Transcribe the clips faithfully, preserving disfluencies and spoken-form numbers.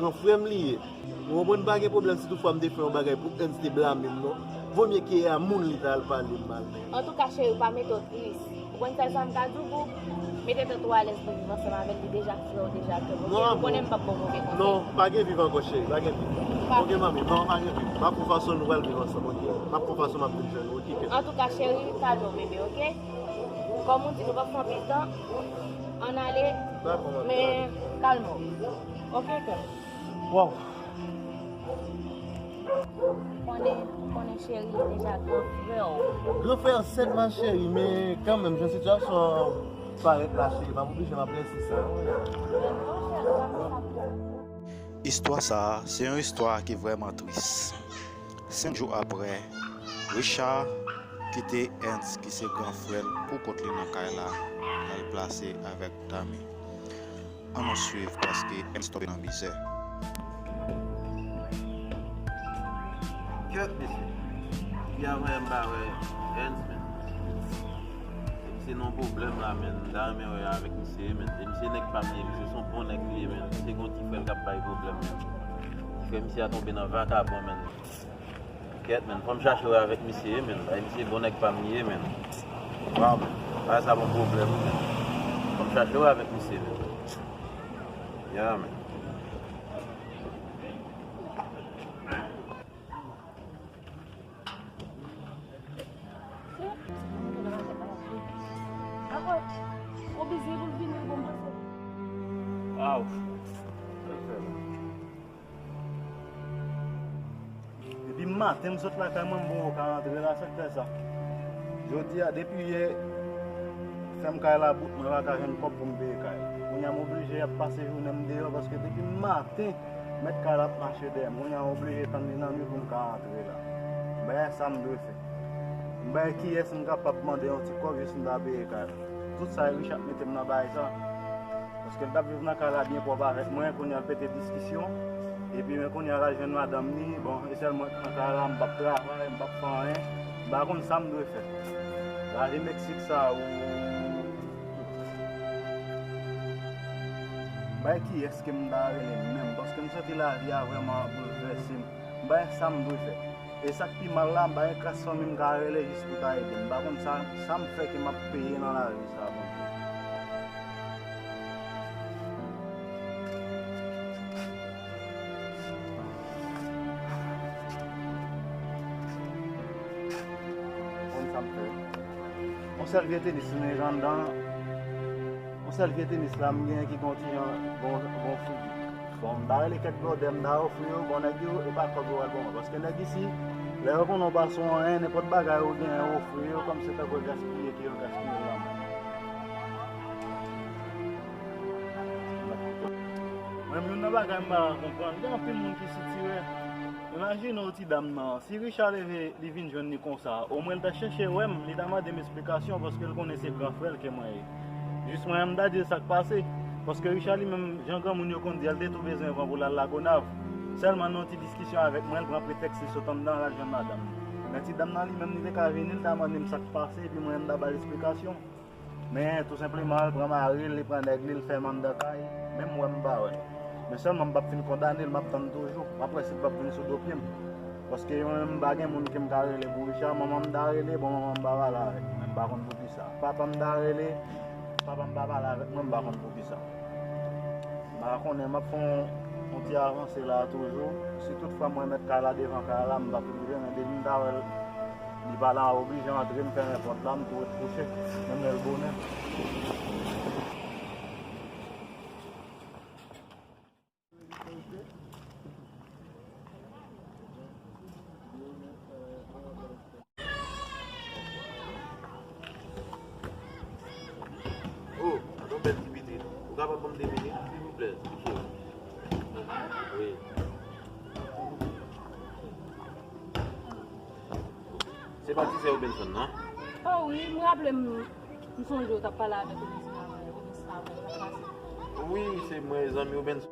Yon frè m li ye. Ou konprann, pa gen pwoblèm si toutfwa m te fè yon bagay pou Ernst te blame m non. Vo mye ke a moun li ta al pale m mal. Antouka, cheri, pa mete w tris. Ou konn sèl sa m ka di w pou mete tèt ou alèz pou viv ansanm avè l, li deja frè w, deja kè w. Oke, ou konnen m p ap ba w move konsèy. Non, pa gen viv ankò, cheri, pa gen viv. Pa gen. Oke, manmi, non, pa gen viv. M ap fè fason nou pral viv ansanm, oke? M ap fè fason m ap vin jwenn ou, oke, kè m. Antouka, cheri, kalme w, bebe, oke? Kòm ou di, nou p ap fè anpil tan, ann ale, men kalme w. Oke, kè m. Waw. Konnen, konnen cheri deja gran frè w. Gran frè w, sèt, ma cheri, men kanmenm, jan sitiyasyon an parèt la, cheri, m ap oblije, m ap resi sa. Istwa sa a, se yon istwa ki vrèman tris. Senk jou apre, Richard kite Ernst, ki se gran frè l, pou kont li nan kay la, l al plase avèk Dami. Ann nou swiv, paske Ernst tonbe nan mizè. Kèt, mesye. Depi avan yè m pa wè Ernst, men. E misye nan pwoblèm la, men. M ta renmen wè avèk misye, men. E misye nèg pa m li ye, misye se yon bon nèg li ye, men. Misye gon ti frè l k ap bay pwoblèm, men. Ti frè misye a tonbe nan vakabon, men. Kèt, men, fò m chache wè avèk misye, men. Bay misye bon nèg pa m li ye, men. Waw, men. Bagay sa bon pwoblèm, men. Fò m chache wè avèk misye, men. Ya, men. Waw. Depi maten m sot lakay mwen, m poko ka rantre la, sa k fè sa. Jodi a, depi yè, fè m kay la bout, mwen pa ka jwenn kòb pou m peye kay. Kounye a, m oblije ap pase jounen m deyò, paske depi maten, mèt kay la ap mache dèyè m. Kounye a, m oblije tann li nan nwi pou m ka rantre la. M pa wè sa m dwe fè. M pa wè kiyès m kapab mande yon ti kòb jis m ta peye kay la. Tout sa, Richard mete m nan bagay sa. Paske l t ap viv nan kay la byen pwòp avèk mwen, kounye a l pete diskisyon. Epi, men kounye a l al jwenn madanm li, bon, e sèl mwen k nan kay la, m p ap travay, m p ap fè anyen. M pa konn sa m dwe fè. Lavi Meksik sa, ou, m pa wè kiyès ke m ta rele menm, paske m santi lavi a vrèman boulvèse m. M pa wè sa m dwe fè. E sa k pi mal la, m pa gen kras fanmi m ka rele jis pou ta ede m. M pa konn sa, sa m fè ke m ap peye nan lavi sa, Bondye. Konn sa m fè. Yon sèl vye tenis m gen anndan. Yon sèl vye tenis la m gen ki gon ti jan, gon, gon figi. Bon, m ta rele kèk blòdè m ta ofri yo, bon, nèg yo, e pa kòb yo pral ban mwen. Paske nèg isi, lè yo konnen w pa sou anyen, nenpòt bagay ou genyen ou ofri yo, kòm se tankou gaspiye ke yo gaspiye l nan men. Mwen, youn nan bagay m pa ka konprann, gen anpil moun ki sitirè. Imajine w ti dam nan, si Richard leve, li vin jwenn li konsa, omwen l ta chèche wè m, li ta mande m esplikasyon, paske l konnen se gran frè l ke mwen ye. Jis mwen menm, m ta di l sa k pase, paske Richard li menm, jan granmoun yo konn di a, l te tou bezwen pran pou l al Lagonav. Sèlman nan yon ti diskisyon avèk mwen, l pran pretèks li sot anndan, l al jwenn madanm li. Men ti dam nan li menm, li te ka vini, l ta mande m sa k pase, epi mwen menm, m ta ba l esplikasyon. Men, tou senpleman, l pran mari l, li pran nèg li, l fè m anndan kay, menm wè m pa wè l. Men sèlman m p ap fin kondane l, m ap tann toujou. M ap wè si l p ap vin sou do pye m. Paske mwen menm, m pa gen moun ke m ka rele pou Richard, manman m ta rele, bon, manman m pa pale avèk mwen, m pa konn poukisa. Papa m ta rele, papa m pa pale avèk mwen, m pa konn poukisa. M pa konnen, m ap fè yon, yon ti avanse la toujou. Si toutfwa mwen mèt kay la devan kay la, m p ap rive, men depi m ta wè l, li pa la, oblije antre, m fèmen pòt la, m tou ret kouche, menm lè l bonè. Oh, yon bèl ti pitit. Ou kapab ban m de minit, silvouplè? Wi. Se pa ti sè Obenson, non? Oh wi, m raple m, m sonje w t ap pale avèk Obenson avan, Obenson avan, sa k pase? Wi, se mwen, zanmi Obenson.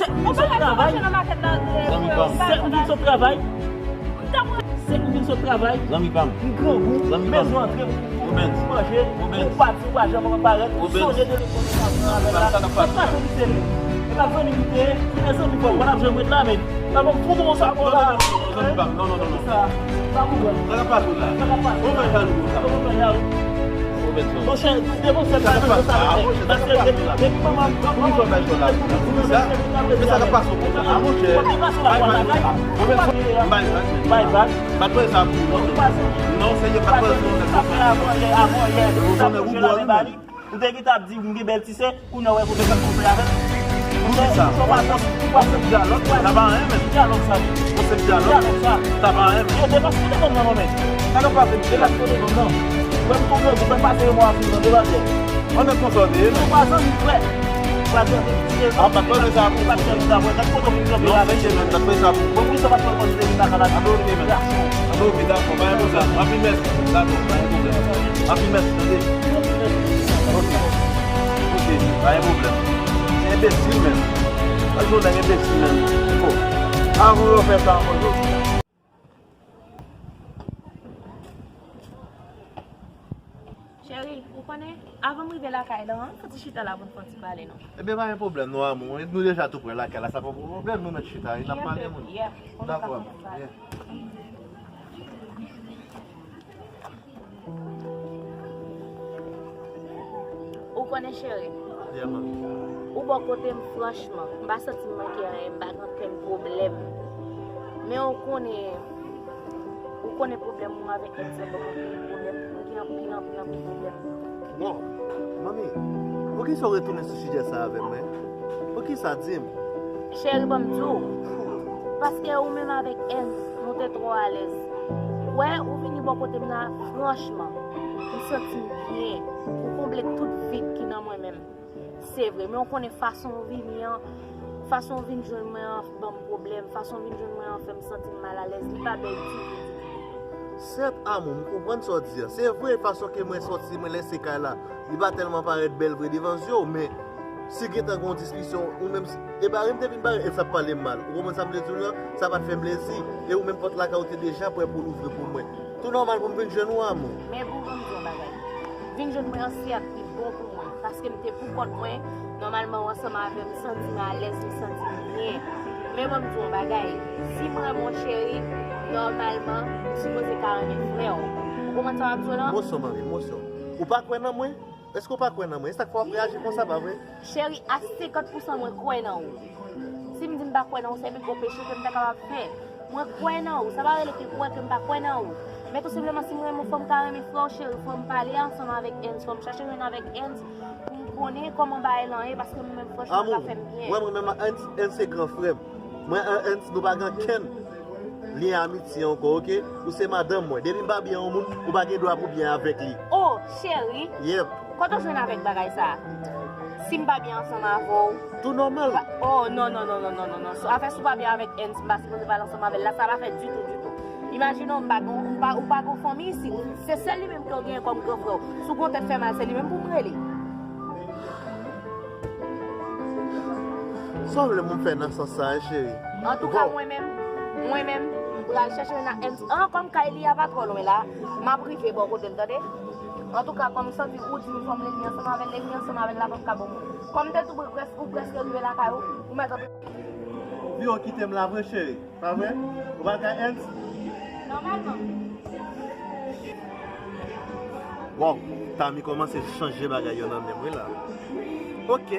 Sèt mil sot travay. Sèt mil sot travay. Sèt mil sot travay. Zanmi pa m. M grangou. Zanmi pa m. Mezon antre. Ou manje. Ou pati, ou pa janm parèt. Ou sonje telefòn ou pa pran avè l la. Sa k ap pase? Sa k ap pase, misye? E pa zanmi m te ye. Se te zanmi pa w. Wè n ap jwenn mwen la, men. Sa bon, fout ou sa pou la. Zanmi pa m. Non, non, non, non. Sa. Sa pou wè. Sa k ap pase la? Sa k ap pase? Ou fè jalou konsa. Ou fè jalou. Monchè, devan sèt la, sa sa. Paske depi manman m, manman m, sa k ap pase la, monchè. Bay vag. Bay vag. Bay vag. Bat sa pou non. Non, serye, bat sa pou non. Sa fè avan yè, avan yè. Ou konnen ou bwè li. Ou te ki t ap di m gen bèl ti sè, kounye a w wè kote m ap kontre avè l. Pou ki sa? Ou pa konn, ou pa konn dyalòg, sa pa anyen menm. Dyalòg sa. Ou se dyalòg, sa pa anyen menm. Yo depaske de moun nan, men. Sa k ap pase, misye la? Depaske de moun nan. Mwen m konprann, mwen pase yon mwa sou nan depaske. Mwen menm konsa w te ye, non? Ou pa zanmi frè. Ou pa zanmi frè. A, pa t pale sa pou ou. Pa t pale sa pou ou. Nan foto ki kanpe la. Non, se ke menm, pa t pale sa pou ou. Bon, pou sa pa t pale sa pou ou. A, ok, menm. Ok, dakò, pa gen pwoblèm. Anpil mèsi. Dakò, pa gen pwoblèm. Anpil mèsi, tande. Ok. Ok, pa gen pwoblèm. Se enbesil menm. Mwen jwenn nèg enbesil menm. Bon. Avan yo fè sa ankò, yo. Cheri, ou konnen, avan m rive lakay la, ann fouti chita la pou n fè yon ti pale, non? Ebyen, pa gen pwoblèm, non, amou. Nou deja tou prè lakay la, sa pa pwoblèm, nou mèt chita, n ap pale, moun. Yep, yep. Dakò, amou. Yeah. Ou konnen, cheri, yeah, man, ou bò kote m, franchman, m pa santi m manke anyen, m pa gen okenn pwoblèm. Men ou konnen, ou konnen pwoblèm mwen avèk Edson, bon, anpil pwoblèm. Mwen gen anpil, anpil, anpil pwoblèm. Bon, manmi, poukisa w retounen sou sijè sa avè m, en? Poukisa, di m? Cheri, ban m di w. Paske ou menm avèk Ernst, nou te twò alèz. Wè, ou vini bò kote m la, franchman, m santi m byen. Ou konble tout vid ki nan mwen menm. Se vre, men ou konnen fason w vini an, fason w vin jwenn mwen an ban m pwoblèm, fason w vin jwenn mwen an fè m santi m malalèz, li pa bèl ditou, ditou, ditou. Sèt, amou, m konprann sa w di a. Se vre, fason ke mwen sòti, mwen lèse kay la, li pa tèlman parèt bèl vre devan zye w, men si gentan gen yon diskisyon, ou menm, e bare m te vin bare, e sa ap pale m mal. Ou konprann sa m vle di w lan? Sa pa t fè m plezi. E ou menm pòt lakay ou te deja prè pou l ouvri pou mwen. Tou nòmal pou m vin jwenn ou, amou. Men pou m di yon bagay. Vin jwenn mwen an, sèt, li bon pou mwen. Paske m te pou kont mwen, nòmalman, ou ansanm avè m, m santi m alèz, m santi m byen. Men ban m di w yon bagay. Si m renmen w, cheri, nòmalman, m sipoze ka renmen frè w. Ou konprann sa m ap di w lan? Mosyon, manmi, mosyon. Ou pa kwè nan mwen? Èske w pa kwè nan mwen? E sa k fè w ap reyaji konsa, pa vre? Cheri, a senkant pousan mwen kwè nan ou. Si m di m pa kwè nan ou, se pi gwo peche ke m ta kapab fè. Mwen kwè nan ou. Sa pa rele ke kwè ke m pa kwè nan ou. Men tou senpleman, si m renmen w, fò m ka renmen frè w, cheri. Fò m pale ansanm avèk Ernst. Fò m chache jwenn avèk Ernst pou m konnen kòman bagay lan ye, paske mwen menm, franchman, l pa fè m byen. Amou, wè mwen menm ak Ernst, Ernst se gran frè m. Mwen ak Ernst, nou pa gen okenn lyen amitye ankò, oke? Ou se madanm mwen. Depi m pa byen yon moun, ou pa gen dwa pou byen avèk li. Oh, cheri. Yep. Kote w jwenn avèk bagay sa a? Si m pa byen ansanm avè w. Tou nòmal. Oh, non, non, non. So, afè si w pa byen avèk Ernst, m pa sipoze pale ansanm avè l la, sa pa fèt ditou, ditou. Imajine w, m pa gon, m pa, ou pa gon fanmi isit. Se sèl li menm ke w genyen kòm gran frè w. Si w gon tèt fè mal, se li menm pou m rele. Sa w vle pou m fè nan sans sa a, cheri? Antouka, mwen menm, mwen menm, m pral chèche nan Ernst. An, kòm kay li a pa twò lwen la, m ap rive bò kote l, tande? Antouka, kòm m santi ou di m fò m leve ansanm avè l, leve ansanm avè l la p ap ka bon pou mwen. Kòm m te tou pre-, près-, ou prèske rive lakay ou, ou mèt antre. Vio kite m la vre, cheri. Pa vre? Ou pral kay Ernst? Nòmalman. Waw, Tami kòmanse chanje bagay yo nan men m wi la. Oke,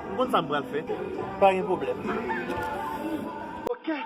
m konn sa m pral fè. Pa gen pwoblèm. Oke.